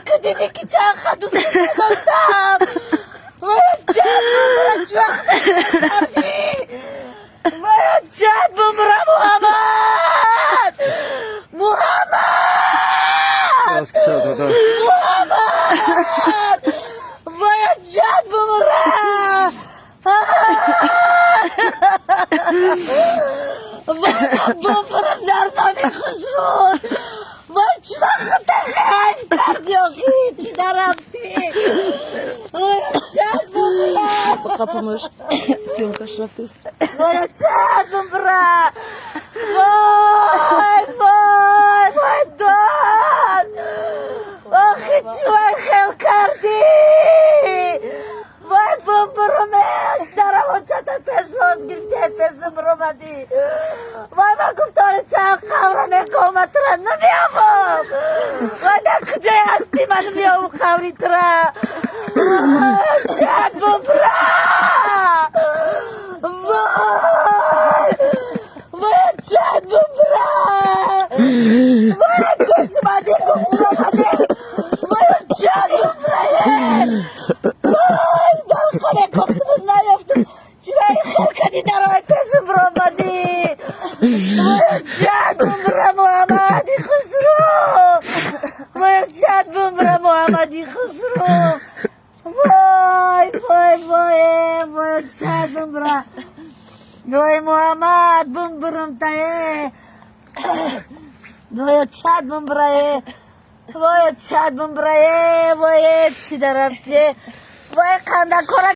Ки дидӣ, ки чанд ха дӯст доштам. Вой, ҷад бумра, чӣ вақт кардӣ? Вой, ҷад бумра, Муҳаммад! Муҳаммад! Муҳаммад! Вой, ҷад бумра! Вой, бумрам дар номи хушрӯ! Вой, чӣ вақт ҳайф кардӣ охи? Чӣ нарафтӣ? Вой, ҷад бумра! Қапамаш съёмкаш рафтест. Вой, ҷад бумра! Вой, вой, вой, дод! Охи, чӣ вай хел кардӣ? Вой, бумбуруме! Даравончата пешвоз гирифти, пешум ромадӣ. Вой, ман гуфтори чанд қавра мекома, тура намеёбам. Вой, дар куҷое ҳастӣ, ман намеёбам қаври тура. Ҷад бумбура! Вой! Вой, ҷад бумбура! Вой, гӯшмадӣ, гуфтуромадӣ! Вой, ҷад бумбурае! Вой, дар кофтум, наёфтум. Чӣ хел кадӣ, дарои пешум ромадӣ? Вой, ҷад бумбура, Муҳаммади хушрӯ! Вой, ҷад бумбура, Муҳаммади хушрӯ! Вой, вой, вой, вой, ҷад бумбура! Вой, Муҳаммад, бумбурум тае! Вой, чад бумбурае! Вой, чад бумбурае! Вой, чӣ дарафтӣ? Вой, қандакора.